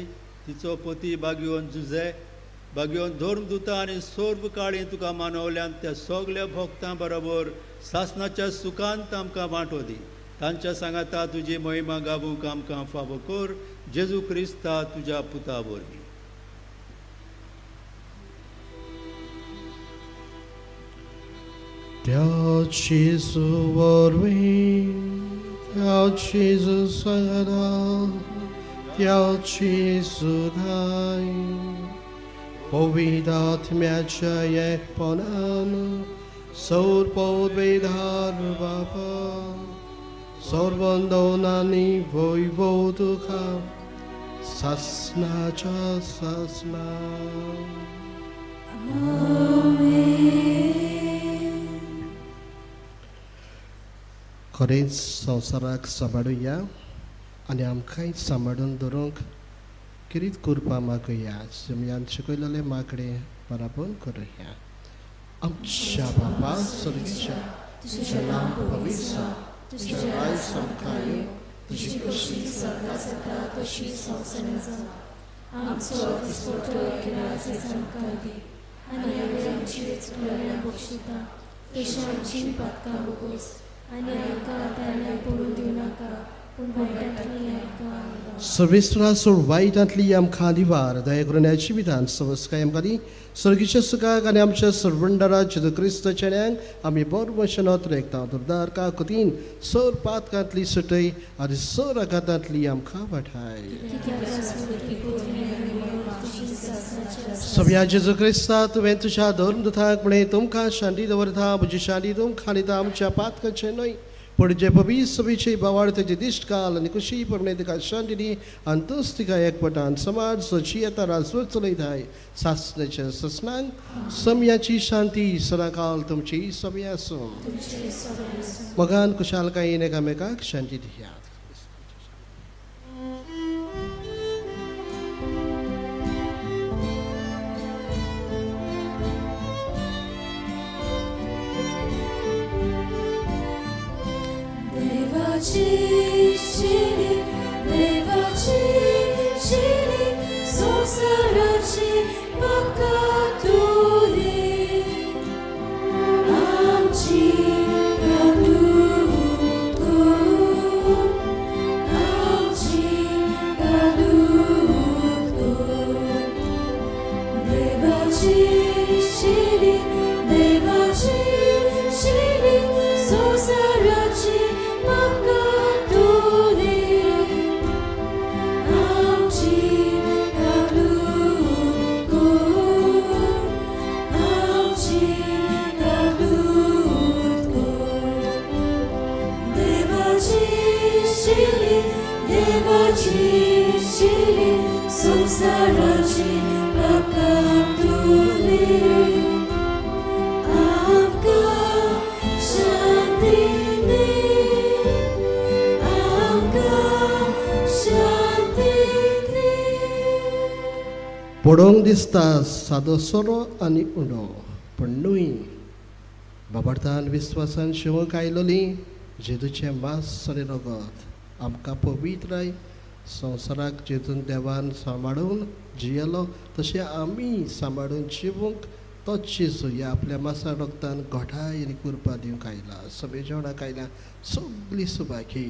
तिचो पती बागयोन जुजे बागयोन धर्मदुता आनी सर्व काळी तुका मानवल्यान त्या सगल्या भक्तां बरोबर सासनाच्या सुखांत आमकां वांटो दी. तांच्या सांगाता तुजी महिमा गावूंक आमकां फावो कर. जेजू क्रिस्ता तुज्या पुता वरवीं. त्या जेजू वरवीं, त्या जेजू सांगाता, त्या जेजू पवित्र आत्म्याच्या एकपणान सौर पवित्र बापा सर्वंदनानी वैभव तुका सासनाच्या सासना. खरेंच संवसाराक सांबाळुया आनी आमकांय सांबाळून दवरूंक किरीत करपा मागुया. सुमयान शिकयलेले मागणे बराबर करुया. आमच्या बापा स्वर्गीच्या, तुजें नांव पवित्र जावं, तुजें राज्य आमकां येवं, तुजी खोशी स्वर्गांत जाता तशी संवसारांत जावं. आमचो दिसपटो एकराज आमकां दी आनी आमी आमची चुकलेल्या बक्षिता तशी आमची पातकां बोगोस आनी आमकां ताळ्यां पडूं दिवं नाका पूण वायटांतली आमकां निवार. सर्वेस्परा सोड वायटांतली आमकां दिवार दया करून ह्या जिवितान सवस्काय आमकां दी. स्वर्गीच्या सुखाक आनी आमच्या सर्वंडरा जेजू क्रिस्त चेड्यांक आमी बरोबर नोत रेखता. दुर्दार काकुतीन सर पातकांतली सुटय आनी सर आघातांतली आमकां वाठाय. सगळ्या जेजू क्रिस्ता, तुवें तुज्या धर्मदुताक म्हळें, तुमकां शांती दवरता, म्हजी शांती तुमकां दिता. आमच्या पातकाचें न्हय पूण जे पवित्र सभेचे बावाळ तेजे दिश्ट घाल आनी खुशी प्रमाणे तिका शांती दी आनी तूंच तिका एकवटान समाज सची येता राजवट चलयताय सासण्याच्या ससनांक. समयाची शांती सदांकाल तुमची समय आसूं. मगान खुशालकायेन एकामेकाक शांती दियात. देवाची शिरी, देवाची शिरी, संवसाराची पापकातुली आमची काकूत कर, आमची काकूत कर. देवाची शिरी, देवाची शिरी, संवसाराची पापकातुली आमची काकूत कर, आमची काकूत कर. देवाची शिरी, देवाची शिरी, संवसाराची पापकातुली आमकां शांती दी, आमकां शांती दी. पळोवंक दिसता सादो सोरो आनी उणो, पूण न्हय. बाबार्थान विस्वासान शिवंक आयलोली जेजूचें मास आनी रगत आमकां पवित्राय. संवसाराक जेजून देवान सांबाळून जियेलो तशें आमी सांबाळून जिवूंक तोच जेजू ह्या आपल्या मासा रक्तान घोटाय आनी कुरपा दिवंक आयला. सगळे जेवणाक आयल्या सगळी सुबाकी.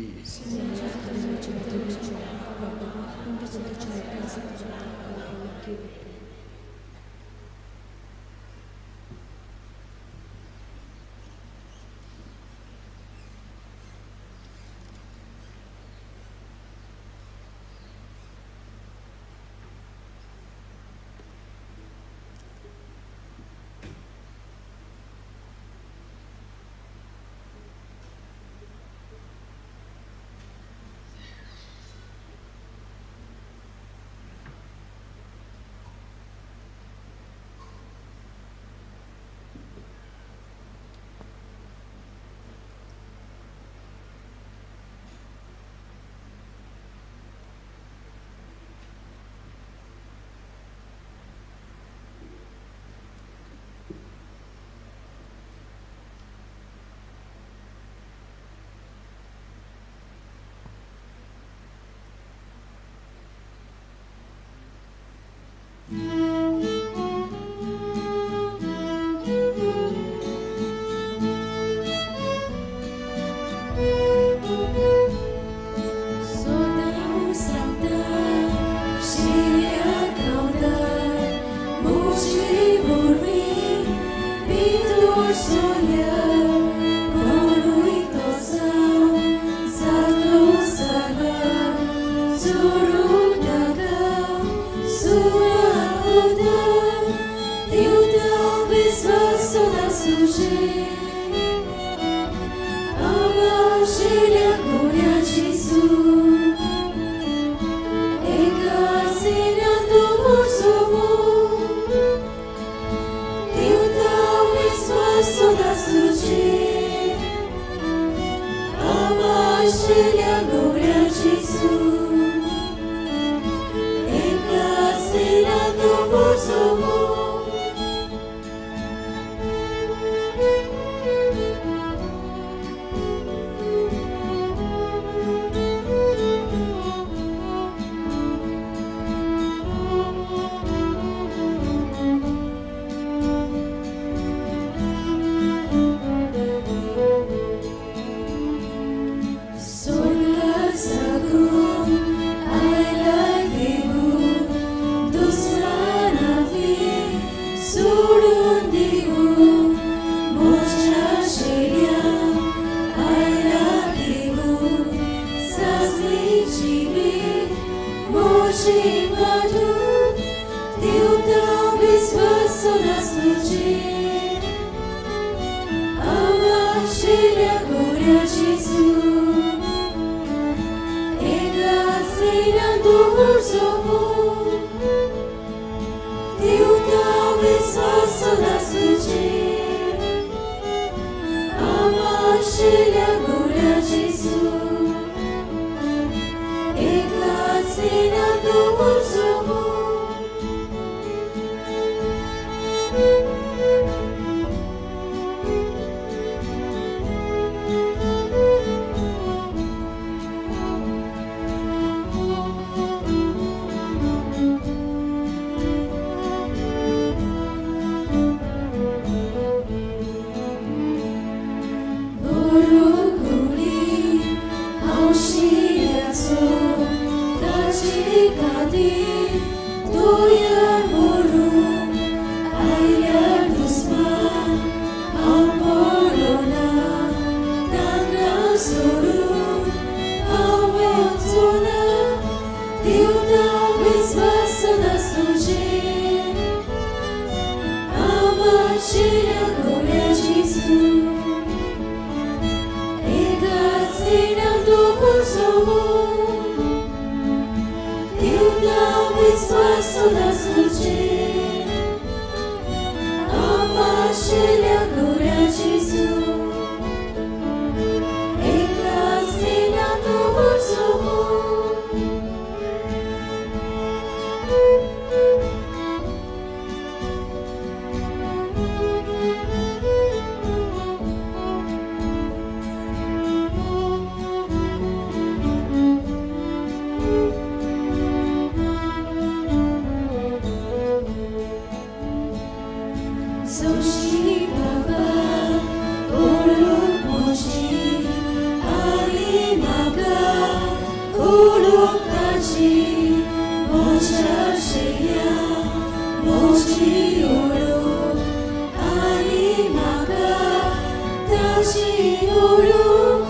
देवाची गोडू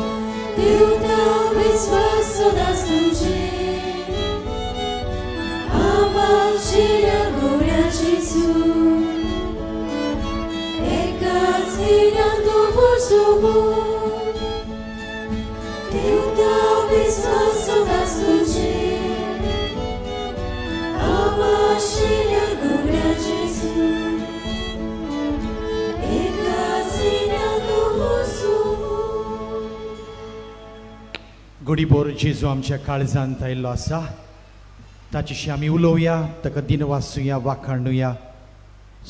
देवता विस्वास सदांच तुजेर आमाशिल्या गोड्या जेजू एकाच दिनान दवर सोबून देवता विस्वास सदांच तुजेर आमाशिल्या गोड्या जेजू एकाच दिनान दवर सोबून. घडीभर जेजू आमच्या काळजांत आयिल्लो आसा, ताचेशी आमी उलोवया, ताका दिनवासुया, वाखाणुया.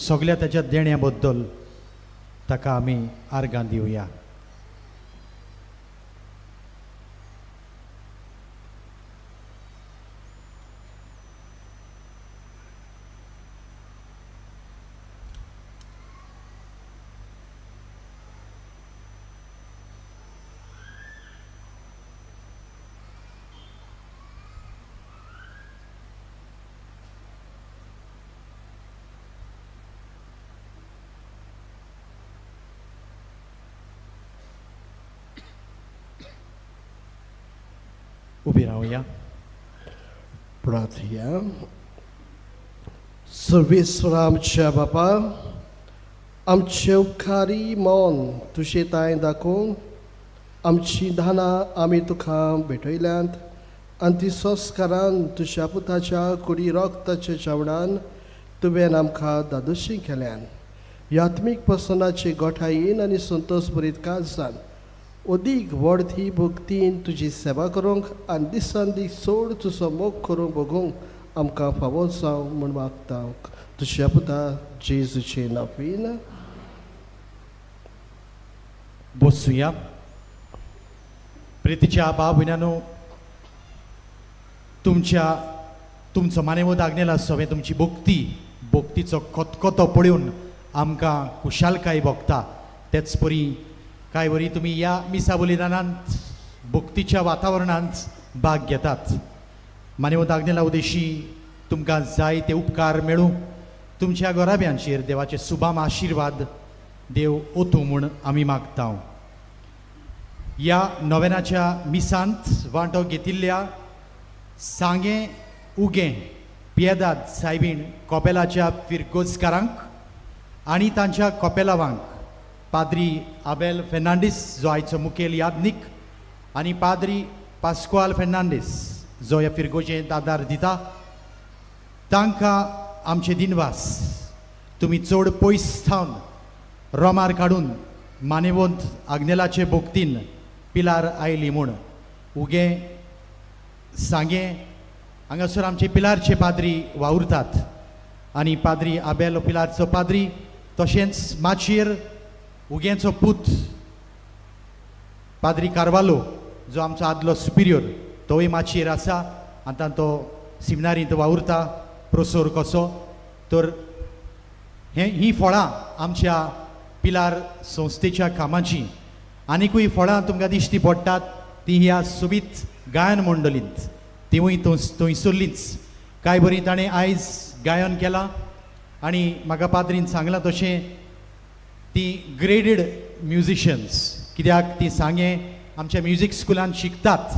सगल्या ताच्या देण्या बद्दल ताका आमी आर्गां दिवया. उबी रावया. प्रार्थया. सर्वेस्वरा आमच्या बापा, आमचे उपकारी मन तुजे तांय दाखोवन आमची दानां आमी तुका भेटयल्यांत आनी ती संस्कारान तुज्या पुताच्या कुडी रक्ताच्या जेवणान तुवें आमकां दादोशी केल्यान. ह्या आत्मीक पसनाचे गोठायेन आनी संतोश भरीत काळजान अदीक व्हड ही भक्तीन तुजी सेवा करूंक आनी दिसान दीस चड तुजो मोग करूंक भोगूंक आमकां फावो जावं म्हूण मागता तुज्या पुता जेजूचे नांवान. बसुया. प्रितीच्या भाव भयणांनो, तुमच्या तुमचो मानेवत आग्नेला सवें तुमची भक्ती, भक्तीचो खतखतो पळोवन आमकां खुशालकाय भोगता. तेच परी कांय बरी तुमी ह्या मिसा बलिदानांत भक्तीच्या वातावरणांत भाग घेतात. मानेवत आग्नेला उदेशी तुमकां जाय ते उपकार मेळूं. तुमच्या घराब्यांचेर देवाचे सुबाम आशिर्वाद देव ओतूं म्हूण आमी मागता. ह्या नोवेनाच्या मिसांत वांटो घेतिल्ल्या सांगें उगें पियेदाद सायबीण कॉपेलाच्या फिरगोजकारांक आनी तांच्या कॉपेलावांक, पाद्री आबेल फेर्नांडीस जो आयचो मुखेल यादनीक आनी पाद्री पास्कुआल फेर्नांडीस जो ह्या फिरगोजेंत आदार दिता, तांकां आमचे दिनवास. तुमी चड पयस थावन रोमार काडून मानेवंत आग्नेलाचे भोक्तीन पिलार आयली म्हूण. उगें सांगें हांगासर आमचे पिलारचे पाद्री वावुरतात आनी पाद्री आबेल पिलारचो पाद्री, तशेंच माचयेर उगेंचो पूत पाद्री कार्वालो जो आमचो आदलो सुपिरियर तोवूय माचयेर आसा. आतां तो सिमिनारींत वावुरता प्रोसोर कसो. तर हें हीं फळां आमच्या पिलार संस्थेच्या कामाचीं. आनिकूय फळां तुमकां दिश्टी पडटात ती ह्या सोबीत गायन मंडळींत, तिवूय थंयसरलींच. कांय बरी ताणें आयज गायन केलां आनी म्हाका पाद्रीन सांगलां तशें ती ग्रेडीड म्युजिशन्स, कित्याक ती सांगें आमच्या म्युजीक स्कुलान शिकतात.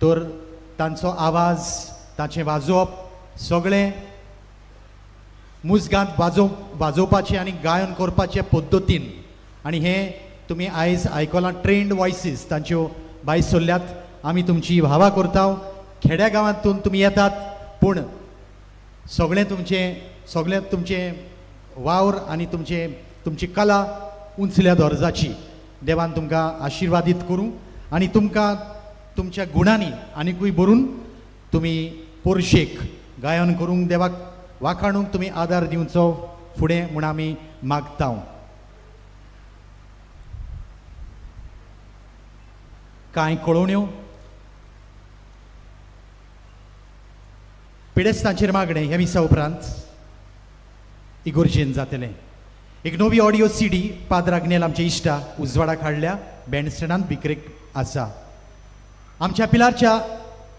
तर तांचो आवाज, तांचें वाजोवप सगळें मुजगांत वाजोवपाचें आनी गायन करपाचे पद्दतीन. आनी हें तुमी आयज आयकलां, ट्रेंड वॉयसीस तांच्यो भायर सरल्यात. आमी तुमची भावा करता. खेड्या गांवांतून तुमी येतात पूण सगळें तुमचें वावर आनी तुमची कला उंचल्या दर्जाची. देवान तुमकां आशिर्वादीत करूं आनी तुमकां तुमच्या गुणांनी आनिकूय भरून तुमी पोरशेक गायन करूंक, देवाक वाखाणूंक तुमी आदार दिवचो फुडें म्हूण आमी मागता. कांय कळोवण्यो. पिडेस्तांचेर मागणें ह्या मिसा उपरांत इगोर्जेन जातलें. एक नवी ऑडियो सीडी पाद्र आग्नेल आमच्या इश्टा उजवाडाक हाडल्या, बँडस्टँडांत विक्रेक आसा. आमच्या पिलारच्या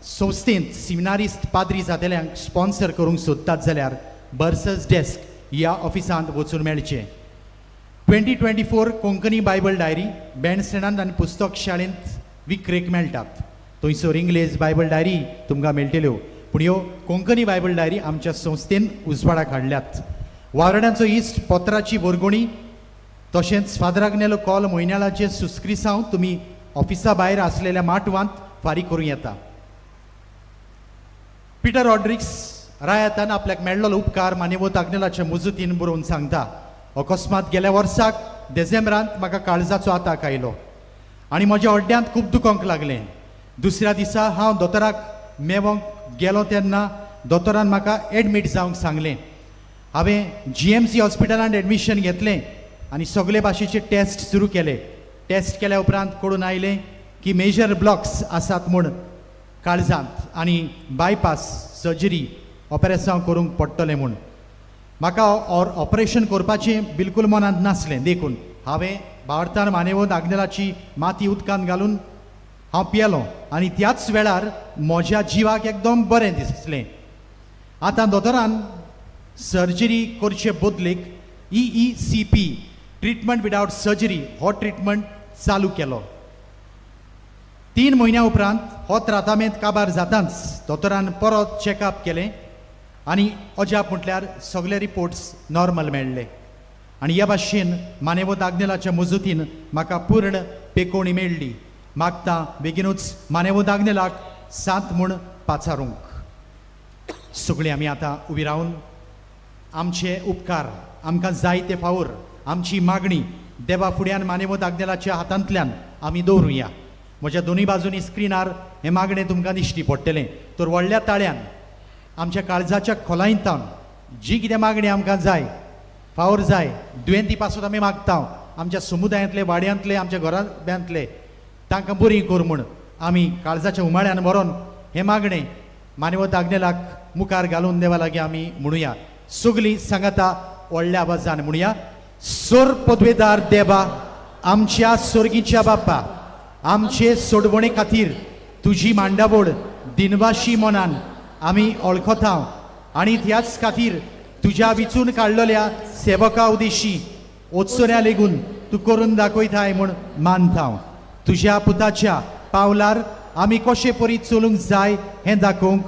संस्थेंत सिमिनारिस्त पाद्री जातेल्यांक स्पॉन्सर करूंक सोदतात जाल्यार बर्सस डेस्क ह्या ऑफिसांत वचून मेळचें. 2024 Konkani Bible diary बँडस्टँडांत आनी पुस्तक शाळेंत विक्रेक मेळटात. थंयसर इंग्लीश बायबल डायरी तुमकां मेळटल्यो, पूण ह्यो कोंकणी बायबल डायरी आमच्या संस्थेन उजवाडाक हाडल्यात. वावराड्यांचो इश्ट पत्राची वर्गणी तशेंच फादर आग्नेलो कॉल म्हयन्याळाचें सुस्क्रिसांव तुमी ऑफिसा भायर आसलेल्या माटवांत फारीक करूं येता. पिटर रॉड्रिक्स रायातान आपल्याक मेळ्ळलो उपकार मानेवत आग्नेलाच्या मुजतीन बरोवन सांगता, अकस्मात गेल्या वर्साक देझेंब्रांत म्हाका काळजाचो आताक आयलो आनी म्हज्या अड्ड्यांत खूब दुखोंक लागलें. दुसऱ्या दिसा हांव दोतोराक मेवोंक गेलो तेन्ना दोतोरान म्हाका एडमीट जावंक सांगलें. हांवें GMC हॉस्पिटलांत एडमिशन घेतलें आनी सगळे भाशेचे टेस्ट सुरू केले. टेस्ट केल्या उपरांत कळून आयलें की मेजर ब्लॉक्स आसात म्हूण काळजांत आनी बायपास सर्जरी ऑपरेसांव करूंक पडटलें म्हूण. म्हाका ऑपरेशन करपाचें बिलकूल मनांत नासलें, देखून हांवें भारतान मानेवत आग्नेलाची माती उदकांत घालून हांव पियेलो आनी त्याच वेळार म्हज्या जिवाक एकदम बरें दिसलें. आतां दोतोरान सर्जरी करचे बदलेक EECP treatment without surgery हो ट्रिटमेंट चालू केलो. 3 म्हयन्या उपरांत हो त्रातामेंत काबार जातांच दोतोरान परत चॅकअप केलें आनी अजाप म्हटल्यार सगळे रिपोर्ट्स नॉर्मल मेळ्ळे आनी ह्या भाशेन मानेवत आग्नेलाच्या मजतीन म्हाका पूर्ण पेकोवणी मेळ्ळी. मागता बेगिनूच मानेवत आग्नेलाक 7 म्हूण पाचारूंक. सगळीं आमी आतां उबी रावन आमचे उपकार, आमकां जाय ते फावोर, आमची मागणी देवा फुड्यान मानेवत आग्नेलाच्या हातांतल्यान आमी दवरुया. म्हज्या दोनूय बाजूनी स्क्रिनार हें मागणें तुमकां दिश्टी पडटलें. तर व्हडल्या ताळ्यान आमच्या काळजाच्या खोलायेंत जी कितें मागणी आमकां जाय, फावोर जाय, दुयेंती पासून आमी मागता, आमच्या समुदायांतले, वाड्यांतले, आमच्या घराब्यांतले तांकां बरी कर म्हूण आमी काळजाच्या उमाळ्यान व्हरोन हें मागणें मानेवत आग्नेलाक मुखार घालून देवा लागीं आमी म्हणुया. सगळीं सांगाता व्हडल्या आवाजान म्हणुया. सोर पदवेदार देवा, आमच्या सोर्गीच्या बापा, आमचे सोडवणे खातीर तुजी मांडावळ दिनवाशी मनान आमी वळखता आनी त्याच खातीर तुज्या विचून काडलेल्या सेवका उदेशी ओत्सऱ्या लेगून तूं करून दाखयताय म्हूण मानता. तुज्या पुताच्या पावलार आमी कशे परी चलूंक जाय हें दाखोवंक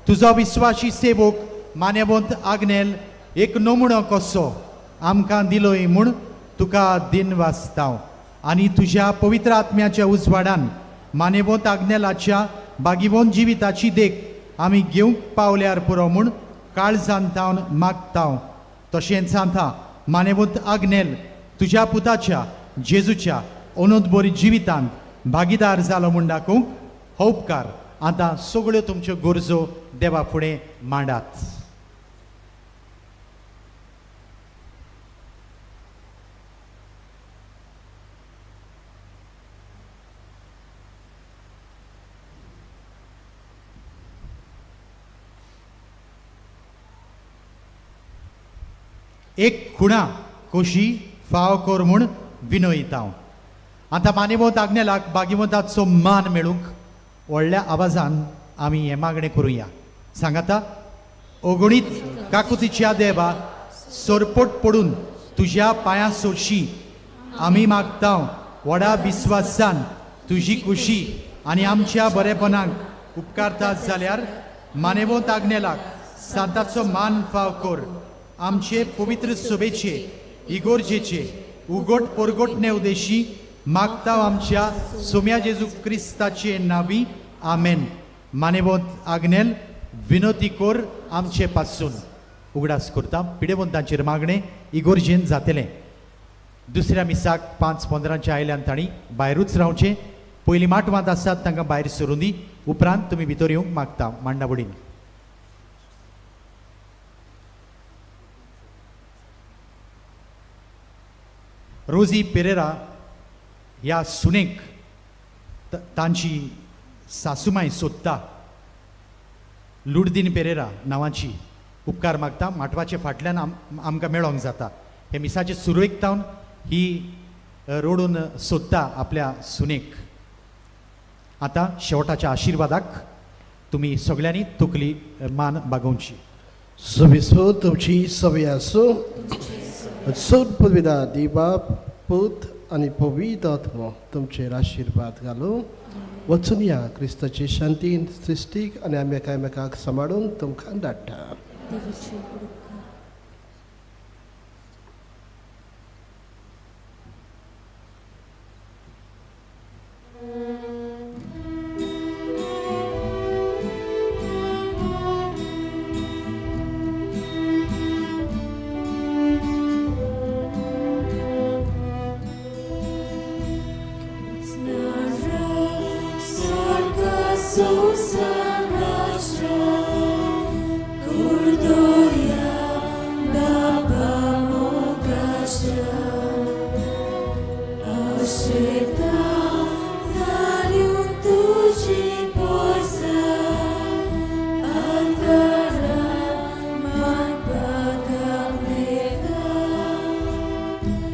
तुजो विस्वाशी सेवक मानेवंत आग्नेल एक नमुणो कसो आमकां दिलोय म्हूण तुका दिनवासता आनी तुज्या पवित्र आत्म्याच्या उजवाडान मानेवंत आग्नेलाच्या बागिवंत जिविताची देख आमी घेवंक पावल्यार पुरो म्हूण काळजान तावन मागता. तशेंच आतां मानेवंत आग्नेल तुज्या पुताच्या जेजूच्या अनोदबरी जिवितांत भागीदार जालो म्हूण दाखोवंक हो उपकार आतां सगळ्यो तुमच्यो गरजो देवा फुडें मांडात. एक खुणा कोशी फाव कर म्हूण विनयता. आतां मानेवंत आग्नेलाक बागिवंताचो मान मेळूंक व्हडल्या आवाजान आमी हें मागणें करुया. सांगाता, अगणीत काकुतीच्या देवा, सरपट पडून तुज्या पांयां सोरशी आमी मागता व्हडा विस्वासान तुजी खुशी आनी आमच्या बरेपणाक उपकारता जाल्यार मानेवंत आग्नेलाक सांताचो मान फाव कर. आमचे पवित्र सभेचे इगोर्जेचे उगोट पोरगोटणे उदेशी मागता आमच्या सोम्या जेजू क्रिस्ताचे नावी, आमेन. मानेवंत आग्नेल विनोती कोर आमचे पासून. उगडास करता पिडेवंतांचेर मागणें इगोर्जेन जातलें. दुसऱ्या मिसाक 5:15 आयल्यान तांणी भायरूच रावचें. पयलीं माटवांत आसात तांकां भायर सरूं दी, उपरांत तुमी भितर येवंक मागता मांडावडीन. रोजी पेरेरा ह्या सुनेक तांची सासूमाय सोदता, लुडदीन पेरेरा नांवाची. उपकार मागता माटवाचे फाटल्यान आमकां मेळोंक जाता. हे मिसाचे सुरवेक तावन ही रोडून सोदता आपल्या सुनेक. आतां शेवटाच्या आशिर्वादाक तुमी सगळ्यांनी तकली मान बागोवची. सविस्व तुमची सवय आसूं. आनी सोद पदविदा दिबाप पूत आनी पवित्र आत्मो तुमचेर आशिर्वाद घालूं. वचून या क्रिस्ताची शांतीन सृश्टीक आनी आमी एकामेकाक सांबाळून तुमकां धाडटा. देवाचे उपकार.